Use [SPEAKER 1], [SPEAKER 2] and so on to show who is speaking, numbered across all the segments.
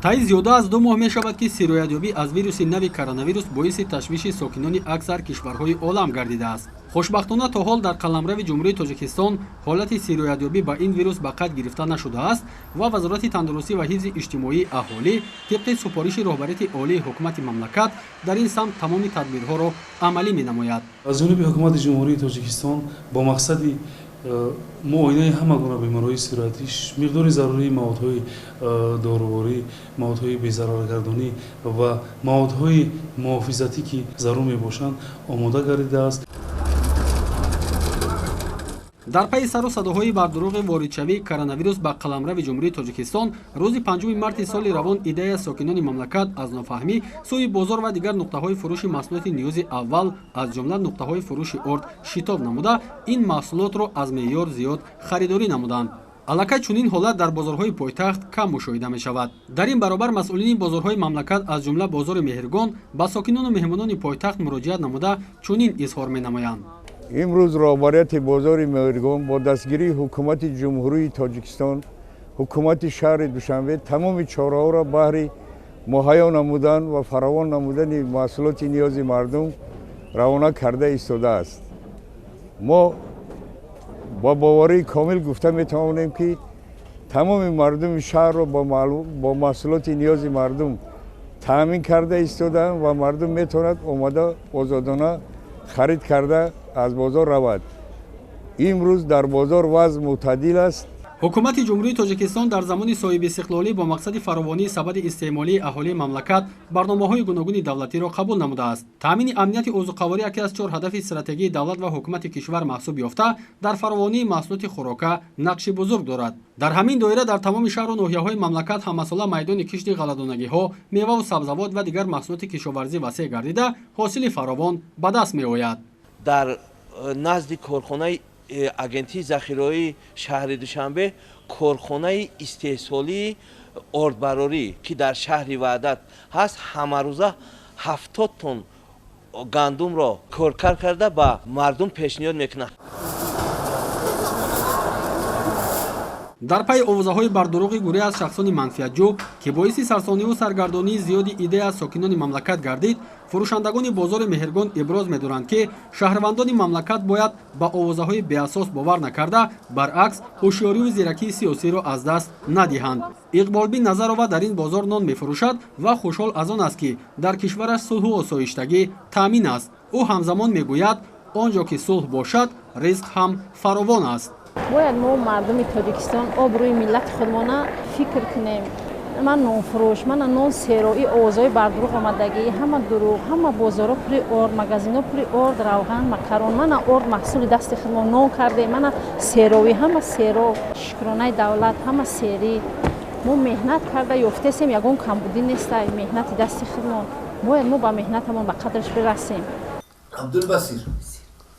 [SPEAKER 1] Таи зиёда аз 2 моҳ мешавад, ки сироятёбӣ аз вируси нави коронавирус боиси ташвиши сокинони аксар кишварҳои олам гардидааст. Хушбахтона, то ҳол дар қаламрави Ҷумҳурии Тоҷикистон ҳолати сироятёбӣ ба ин вирус ба қайд гирифта нашудааст ва Вазорати тандурустӣ ва ҳифзи иҷтимоии аҳолӣ тибқи супориши роҳбарияти олии ҳукумати мамлакат дар ин самт тамоми тадбирҳоро амалӣ менамояд.
[SPEAKER 2] Аз ҷониби ҳукумати Ҷумҳурии Тоҷикистон бо мақсади муоинаи ҳама гуна бемориҳои сироятӣ миқдори зарурии маводҳои доруворӣ, маводҳои безараргардонӣ ва маводҳои муҳофизатӣ, ки зарур мебошанд, омода гардидааст.
[SPEAKER 1] Дар пайи сару садоҳои бардурӯғи воридшавии коронавирус ба қаламрави Ҷумҳурии Тоҷикистон, рӯзи 5 марти соли равон идея сокинони мамлакат аз нофаҳмӣ сӯи бозор ва дигар нуқтаҳои фурӯши маҳсулоти ниёзи аввал, аз ҷумла нуқтаҳои фурӯши орд шитоб намуда, ин маҳсулотро аз меъёр зиёд харидорӣ намуданд. Аллакай чунин ҳолат дар бозорҳои пойтахт кам мушоҳида мешавад. Дар ин баробар масъулини бозорҳои мамлакат, аз ҷумла бозори Меҳргон, ба сокинону меҳмонони пойтахт муроҷиат намуда, чунин изҳор менамоянд.
[SPEAKER 3] Имрӯз роҳбарияти бозори Меҳргон бо дастгирии ҳукумати Ҷумҳурии Тоҷикистон, ҳукумати шаҳри Душанбе тамоми чораҳоро баҳри муҳайё намудан ва фаровон намудани маҳсулоти ниёзи мардум равона карда истодааст. Мо бо боварии комил гуфта метавонем, ки тамоми мардуми шаҳрро бо маҳсулоти ниёзи мардум таъмин карда истодаанд ва мардум метавонад омада озодона харид карда аз бозор равад. Имрӯз дар бозор вазъ мӯътадил аст.
[SPEAKER 1] Ҳукумати Ҷумҳурии Тоҷикистон дар замони соҳибистиқлолӣ бо мақсади фаровонии сабади истеъмолии аҳолии мамлакат барномаҳои гуногуни давлатиро қабул намудааст. Таъмини амнияти озуқаворӣ яке аз 4 ҳадафи стратегии давлат ва ҳукумати кишвар маҳсуб ёфта, дар фаровонии маҳсулоти хӯрока нақши бузург дорад. Дар ҳамин доира дар тамоми шаҳру ноҳияҳои мамлакат ҳамасола майдони кишти ғалладонагиҳо, меваву сабзавот ва дигар маҳсулоти кишоварзӣ васеъ гардида, ҳосили фаровон ба даст меояд.
[SPEAKER 4] Дар назди корхонаи агентии захираҳои шаҳри Душанбе корхонаи истеҳсолии ордбарорӣ, ки дар шаҳри Ваҳдат ҳаст, ҳамарӯза 70 тонн гандумро коркард карда ба мардум пешниҳод мекунад.
[SPEAKER 1] Дар пайи овозаҳои бардурӯғи гурӯҳе аз шахсони манфиатҷӯ, ки боиси сарсониву саргардонии зиёди идея аз сокинони мамлакат гардид, фурӯшандагони бозори Меҳргон иброз медоранд, ки шаҳрвандони мамлакат бояд ба овозаҳои беасос бовар накарда, баръакс ҳушёриву зиракии сиёсиро аз даст надиҳанд. Иқболбин Назарова дар ин бозор нон мефурӯшад ва хушҳол аз он аст, ки дар кишвараш сулҳу осоиштагӣ таъмин аст. Ӯ ҳамзамон мегӯяд, он ҷо ки сулҳ бошад, ризқ ҳам фаровон аст.
[SPEAKER 5] Бояд мо мардуми Тоҷикистон обрӯи миллати худмона фикр кунем. Ман нонфурӯш, мана нон сероӣ, овозҳои бардурӯғ омадагӣ, ҳама дурӯғ, ҳама бозорҳо пури орд, магазинҳо пури орд, равған, макарон. Мана орд маҳсули дасти худмон нон кардем, мана сероӣ, ҳама серо, шукронаи давлат, ҳама серӣ. Мо меҳнат карда ёфтесем, ягон камбудӣ нестай, меҳнати дасти худмон. Бояд мо ба меҳнатамон ба қадраш бирасем.
[SPEAKER 6] Абдулбасир,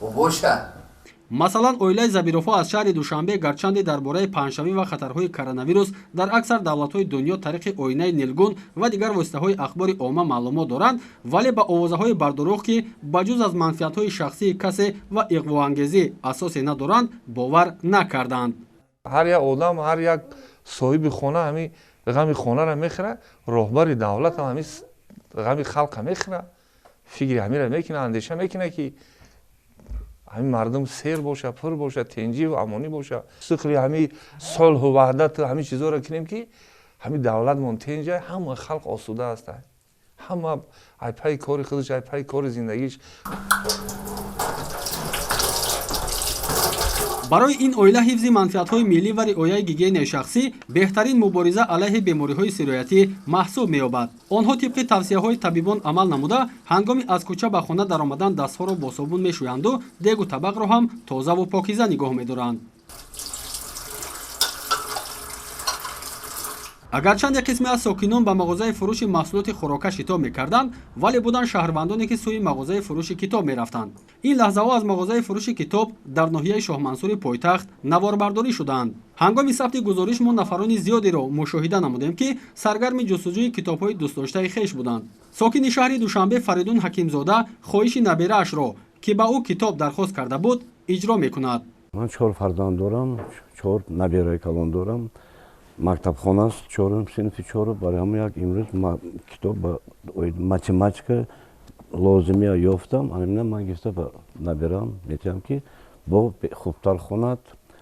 [SPEAKER 6] боша.
[SPEAKER 1] Масалан, оилаи Забировҳо аз шаҳри Душанбе гарчанде дар бораи паҳншавӣ ва хатарҳои коронавирус дар аксар давлатҳои дунё тариқи оинаи нилгун ва дигар воситаҳои ахбори омма маълумот доранд, вале ба овозаҳои бардурӯғ, ки ба ҷуз аз манфиатҳои шахсии касе ва иғвоангезӣ асосе надоранд, бовар накарданд.
[SPEAKER 7] Ҳар як одам, ҳар як соҳиби хона ҳамин ғами хонаро мехӯрад, роҳбари давлат ҳам ҳамин ғами халқро мехӯрад, фикри ҳаминро мекунад, андеша мекунад, ки ҳамин мардум сер боша, пур боша, тенҷиву амонӣ боша. Сикри ҳамин сулҳу ваҳдату ҳамин чизҳоро кунем, ки ҳамин давлатмон тенҷа, ҳама халқ осуда аст, ҳама ай пайи кори худаш, ай пайи кори зиндагиш.
[SPEAKER 1] Барои ин оила ҳифзи манфиатҳои миллӣ ва риояи гигиенаи шахсӣ беҳтарин мубориза алайҳи бемориҳои сироятӣ маҳсуб меёбад. Онҳо тибқи тавсияҳои табибон амал намуда, ҳангоми аз кӯча ба хона даромадан дастҳоро бо собун мешӯянду дегу табақро ҳам тозаву покиза нигоҳ медоранд. Агарчанде қисме аз сокинон ба мағозаи фурӯши маҳсулоти хӯрока шитоб мекарданд, вале буданд шаҳрвандоне, ки сӯи мағозаи фурӯши китоб мерафтанд. Ин лаҳзаҳо аз мағозаи фурӯши китоб дар ноҳияи Шоҳмансури пойтахт наворбардорӣ шуданд. Ҳангоми сабти гузориш мо нафарони зиёдеро мушоҳида намудем, ки саргарми ҷустуҷӯи китобҳои дӯстдоштаи хеш буданд. Сокини шаҳри Душанбе Фаридун Ҳакимзода хоҳиши набераашро, ки ба ӯ китоб дархост карда буд, иҷро мекунад.
[SPEAKER 8] Ман 4 фарзанд дорам, 4 набераи калон дорам. Мактабхона аст, чорум, синфи чорум. Барои ҳамон як имрӯз китоб ба математика лозимия ёфтам. Анамина ман гирифта ба набирам метиҳам, ки бо хубтар хонад,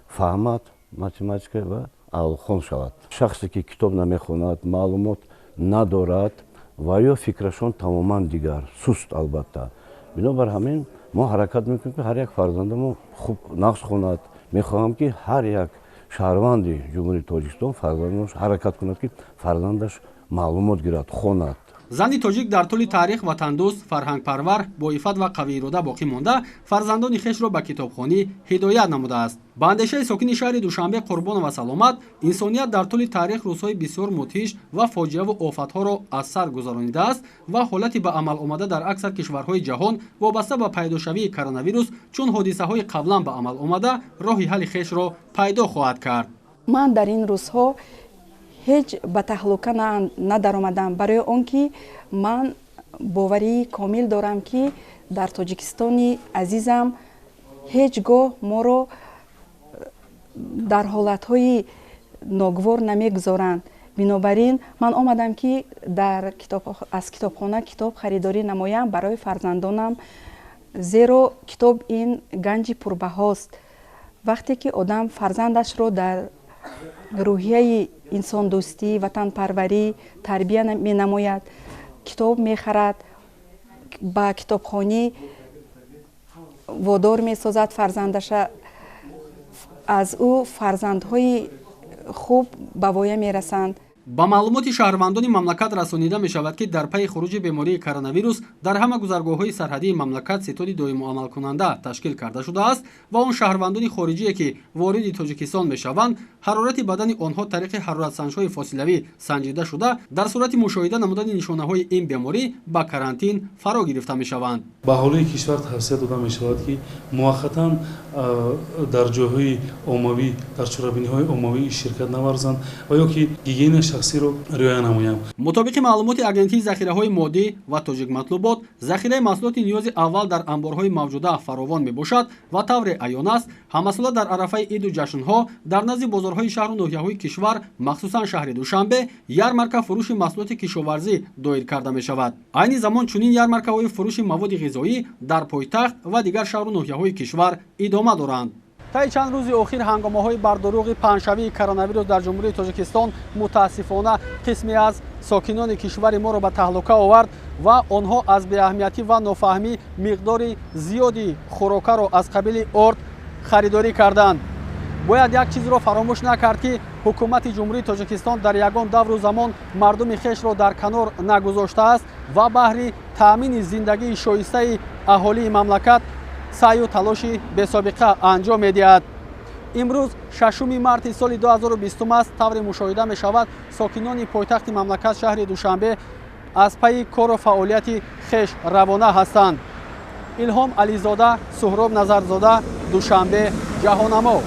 [SPEAKER 8] фаҳмад математика ва аълохон шавад. Шахсе ки китоб намехонад, маълумот надорад ва ё фикрашон тамоман дигар, суст албатта. Бинобар ҳамин мо ҳаракат мекунем, ки ҳар як фарзандамо хуб нағз хонад. Мехоҳам, ки ҳар як шаҳрванди Ҷумҳурии Тоҷикистон фарзандаш ҳаракат кунад, ки фарзандаш маълумот гирад, хонад.
[SPEAKER 1] Зани тоҷик дар тӯли таърих ватандӯст, фарҳангпарвар, боифат ва қавиирода боқӣ монда, фарзандони хешро ба китобхонӣ ҳидоят намудааст. Ба андешаи сокини шаҳри Душанбе Қурбонова Саломат, инсоният дар тӯли таърих рӯзҳои бисёр мудҳиш ва фоҷиаву офатҳоро аз сар гузаронидааст ва ҳолати ба амал омада дар аксар кишварҳои ҷаҳон вобаста ба пайдошавии коронавирус, чун ҳодисаҳои қаблан ба амал омада, роҳи ҳалли хешро пайдо хоҳад кард.
[SPEAKER 9] Ман дар ин рӯзҳо ҳеҷ ба таҳлука надаромадам, барои он ки ман боварии комил дорам, ки дар Тоҷикистони азизам ҳеҷ гоҳ моро дар ҳолатҳои ногувор намегузоранд. Бинобар ин ман омадам, ки аз китобхона китоб харидорӣ намоям барои фарзандонам, зеро китоб ин ганҷи пурбаҳост. Вақте ки одам фарзандашро дар рӯҳияи инсондӯстӣ, ватанпарварӣ тарбия менамояд, китоб мехарад, ба китобхонӣ водор месозад фарзандаша, аз ӯ фарзандҳои хуб ба воя мерасанд.
[SPEAKER 1] Ба маълумоти шаҳрвандони мамлакат расонида мешавад, ки дар пайи хуруҷи бемории коронавирус дар ҳама гузаргоҳҳои сарҳадии мамлакат ситоди доимуамалкунанда ташкил карда шудааст ва он шаҳрвандони хориҷие, ки вориди Тоҷикистон мешаванд, ҳарорати бадани онҳо тариқи ҳароратсанҷҳои фосилавӣ санҷида шуда, дар сурати мушоҳида намудани нишонаҳои ин беморӣ ба карантин фаро гирифта мешаванд.
[SPEAKER 2] Ба аҳолии кишвар тавсия дода мешавад, ки муваққатан дар ҷойҳои оммавӣ, дар чорабиниҳои оммавӣ ширкат наварзанд ва ё ки гигиенаи шахсиро риоя намоянд.
[SPEAKER 1] Мутобиқи маълумоти Агентии захираҳои моддӣ ва Тоҷикматлубот, захираи маҳсулоти ниёзи аввал дар анборҳои мавҷуда фаровон мебошад ва тавре аён аст, ҳамасола дар арафаи иду ҷашнҳо дар назди бозорҳои шаҳру ноҳияҳои кишвар, махсусан шаҳри Душанбе, ярмарка фурӯши маҳсулоти кишоварзӣ доир карда мешавад. Айни замон чунин ярмаркаҳои фурӯши маводи ғизоӣ дар пойтахт ва дигар шаҳру ноҳияҳои кишвар идома доранд. Таи чанд рӯзи охир ҳангомаҳои бардурӯғи паҳншавии коронавирус дар Ҷумҳурии Тоҷикистон мутаассифона қисме аз сокинони кишвари моро ба таҳлука овард ва онҳо аз беаҳамиятӣ ва нофаҳмӣ миқдори зиёди хӯрокаро аз қабили орд харидорӣ карданд. Бояд як чизро фаромӯш накард, ки ҳукумати Ҷумҳурии Тоҷикистон дар ягон давру замон мардуми хешро дар канор нагузоштааст ва баҳри таъмини зиндагии шоистаи аҳолии мамлакат саъю талоши бесобиқа анҷом медиҳад. Имрӯз 6 марти соли 2020 аст. Тавре мушоҳида мешавад, сокинони пойтахти мамлакат, шаҳри Душанбе, аз пайи кору фаъолияти хеш равона ҳастанд. Илҳом Ализода, Суҳроб Назарзода, Душанбе, Ҷаҳонамо.